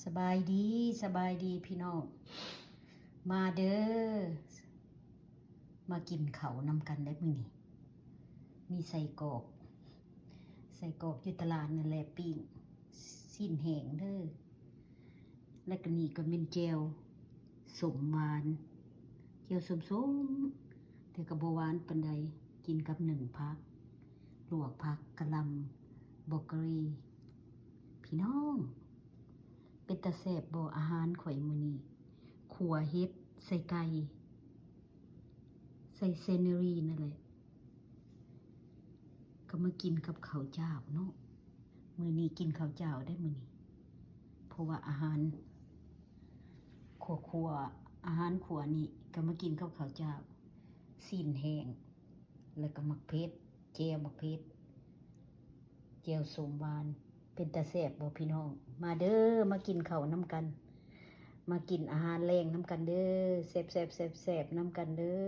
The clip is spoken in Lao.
ສະບາຍດີ ສະບາຍດີພີ່ນ້ອງ ມາເດີ ມາກິນເຂົ້ານຳກັນໄດ໋ມື້ນີ້ ມີໄສ້ກອກ ໄສ້ກອກຢູ່ຕະຫຼາດນັ້ນແຫຼະ ປີ້ງ ຊີ້ນແຫ້ງເດີ ແລ້ວກະນີ້ກະແມ່ນແຈ່ວສົ້ມຫວານ ແຈ່ວສົ້ມໆ ແຕ່ກະບໍ່ຫວານປານໃດ ກິນກັບໜຶ້ງຜັກ ລວກຜັກ ກະຫຼ່ຳ ບຣອກໂກລີ ພີ່ນ້ອງ ເປັນຕາແຊບບໍ່ອາຫານຂ້ອຍມື້ນີ້ ຂົ້ວເຫັດໃສ່ໄກ່ ໃສ່ເຊນເນີຣີນັ້ນແຫຼະ ກະມາກິນກັບເຂົ້າຈ້າວເນາະ ມື້ນີ້ກິນເຂົ້າຈ້າວໄດ໋ມື້ນີ້ ເພາະວ່າອາຫານຂົ້ວໆ ອາຫານຂົ້ວນີ້ກະມາກິນກັບເຂົ້າຈ້າວ ຊີ້ນແຫ້ງ ແລ້ວກະໝາກເຜັດ ແຈ່ວໝາກເຜັດ ແຈ່ວສົ້ມຫວານ ເປັນຕາແຊບບໍ່ພີ່ນ້ອງ ມາເດີ ມາກິນເຂົ້ານຳກັນ ມາກິນອາຫານແລງນຳກັນເດີ ແຊບໆໆໆ ນຳກັນເດີ.